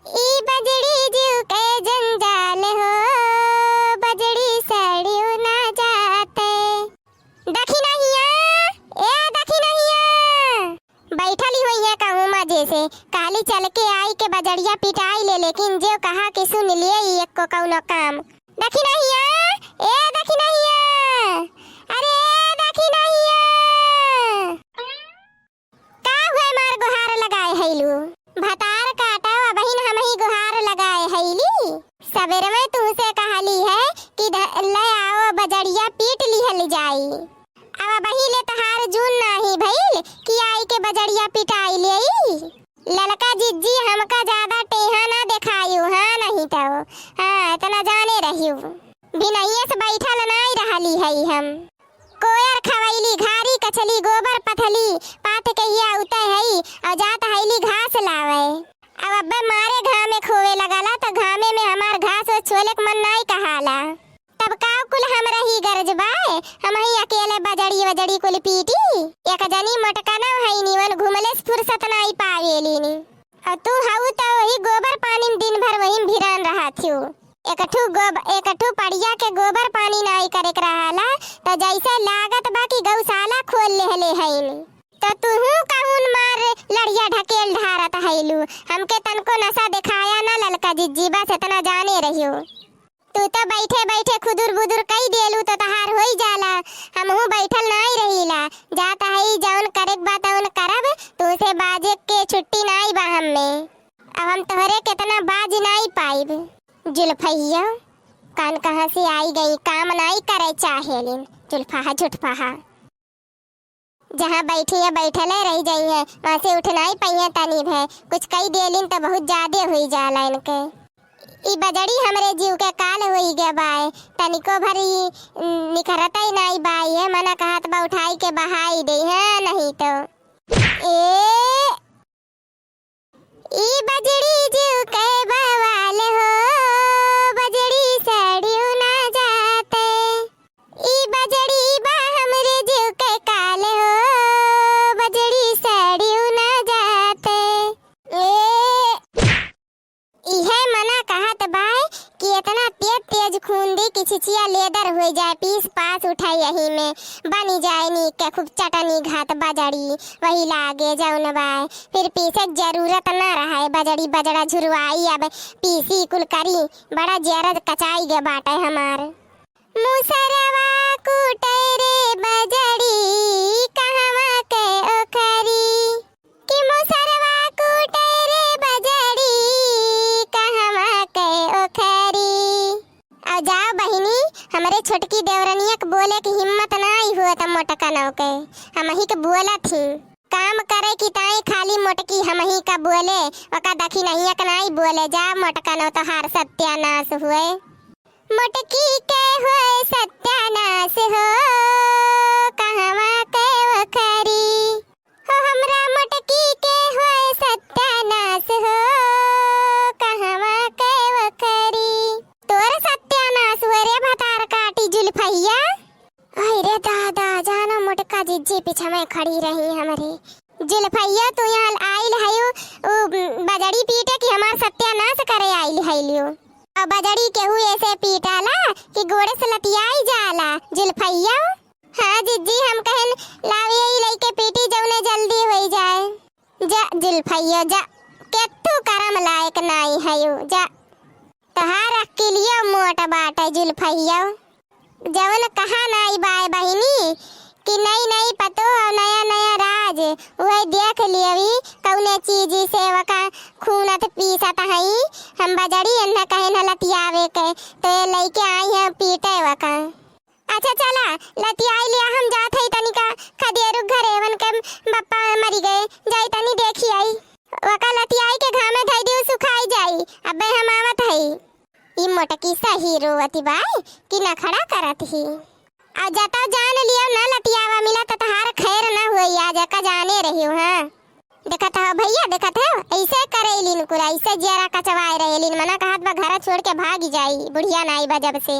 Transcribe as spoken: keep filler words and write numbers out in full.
ई बजड़ी जीव के जंजाल हो, बजड़ी सड़ियो ना जाते। दखिनहिया, ए दखिनहिया। बैठल ही होइहैं कहूँ मजे से, कहली चल के आई के बजड़िया पिटाई ले, लेकिन जेव कहा कि सुन लिए ई एक्को कउनो काम। दखिनहिया, ए दखिनहिया, अरे ए दखिनहिया। का हुए मार गोहार लगाए हैलू? भतार काटा, अबहिन हमही गोहार लगाए हैली। सबेर में तुहसे कहली है कि ध-, ले आओ बजड़िया पीट लिहल जाई। अब अबही ले तहार जून नाही भइल कि आई के बजड़िया पिटाई लेई। ललका जिज्जी हमका ज्यादा टेहा ना देखायु, हाँ नहीं तो, हाँ, इतना जाने रहियो। भिनहिये से बैठल नाई रहली हई हम। कोयर खवैली, घारी कछली, गोबर पथली, पात कहिया उतै हई, और जात हैली घास लावै। अब अब्बे मारे घामे खोवे लगाला, त घामे में हमार घास ओस छोले के मन नाई कहाला। तब का कुल हमरा ही गरज बाय, हमही अकेले बजड़ी वजड़ी कुल पीटी। एक जनी मोटका न हई, निवन घुमले से फुर्सत नाई पावेली नी। अ तू हऊ त वही गोबर पानी में दिन भर वही में भिरान रहत हियो। एक ठू गोब-, एक ठू पड़िया के गोबर पानी नाई करे के रहला, त जैसे लागत बा कि गौशाला खोल लेहले हईन। त तुहू कहून मार लड़िया ढकेल ढारत हैलू, हमके तनको नशा देखाया ना ललका जिज्जी, बस इतना जाने रहियो। तू तो बैठे बैठे खुदुर बुदुर कई देलू तो तहार होई जाला, हमहू बैठल नाई रहीला, जात हई जौन करेक बा तौन करब, तूसे बाजे के छुट्टी नाई बा हम्मे। अब हम तोहरे केतना बाज नाई पाइब। जुल्फैया, कान कहाँ से आई गई, काम नाई करे चाहेलिन, जुल्फाहा झुटफाहा। जहाँ बैठी है बैठले रह जाई है, वहाँ से उठ नाई पाई है तनी भे, कुछ कई देलिन तो बहुत ज्यादे हुई जाला इनके। ई बजड़ी हमरे जीव के काल होई गे बाय, तनिको भरी निखरतई नाई बाय, ये मना कहत बा उठाई के बहाई दे, हाँ नहीं तो। ए, ई बजड़ी जीव के बवाल हो, बजड़ी सड़ियो ना जाते। ई बजड़ी बा हमरे जीव के काल हो, बजड़ी सड़ियो ना जाते। ए, इहे मना कहत बाय कि इतना तेज तेज खून दी कि छिछिया लेदर होइ जाए, पीस पास उठे यही में, बनी जाए नीक के खूब चटनी घात बजड़ी, वही लागे जौन बाय। फिर पीसे के जरूरत न रहे, बजड़ी बजड़ा झुरवाई, अब पीसी कुल करी, बड़ा जियरा कचाई गे बाटे हमार। मुसरवा कूटे रे बजड़ी, कहवा के ओखरी। कि मुसरवा कूटे रे बजड़ी, कहवा के ओखरी। अब जाओ बहिनी, हमरे छोटकी देवरनिया के बोले के हिम्मत नाई हुआ त मोटकनौ के, हमही के बोलत ही। काम करे की ताई खाली मोटकी हमही का बोले, ओका दखिनहिया के नाई बोले। जा मोटकनौ तोहार सत्यानाश हुए। मोटकी के होए सत्यानाश हो, कहवा के ओखरी। हो हमरा मोटकी के होए सत्यानाश हो, कहवा के ओखरी। तोर सत्यानाश हुए रे भतार काटी जुल्फैया। आई रे दादा, जानो मोटका जिज्जी पीछा में खड़ी रही हमरे। जुल्फैया, तू यहाँ आइल हयू, उ बजड़ी पीटे कि हमार सत्यानाश करे आइल हयू? अब बजड़ी केहू ऐसे पीटाला कि गोड़े से लतियाई जाला। जुल्फैया, हाँ जिज्जी, हम कहन लावे ई लइके पीटी जौने जल्दी होई जाए। जा जुल्फैया जा, केत्तू करम लायक नाई हयू, जा। तोहार अक्किलियो मोट बाटे जुल्फैया। जवन कहा नाई बाय बहिनी कि नई नई पतोह और नया नया राज, वही देख लियवी कौने चीज से वका खूनत पीसत हई। हम बजड़ी एन्ना कहे न लतियावे के, तो ये लइके आई हैं पीटे वका। अच्छा चला, लतियाई लिया, हम जात हई तनिका खदेरू घरे, वन के बप्पा मरी गए, जाई तनी देखी आई। वका लतियाई के घामे धई दियो, सुखाई जाई, अबे हम आवत हई। ई मोटकी सही रोवती बाय कि नखड़ा करत ही। आ जतौ जान लियो ना लतियावा मिला त तहार खैर ना होई, आज का जाने रहियो, हाँ। देखत हो भैया, देखत हो, ऐसे करेलिन कुल, ऐसे जियरा कचवाए रहेलिन, मना कहत बा घर छोड़ के भागी जाई, बुढ़िया नाई बा जब से।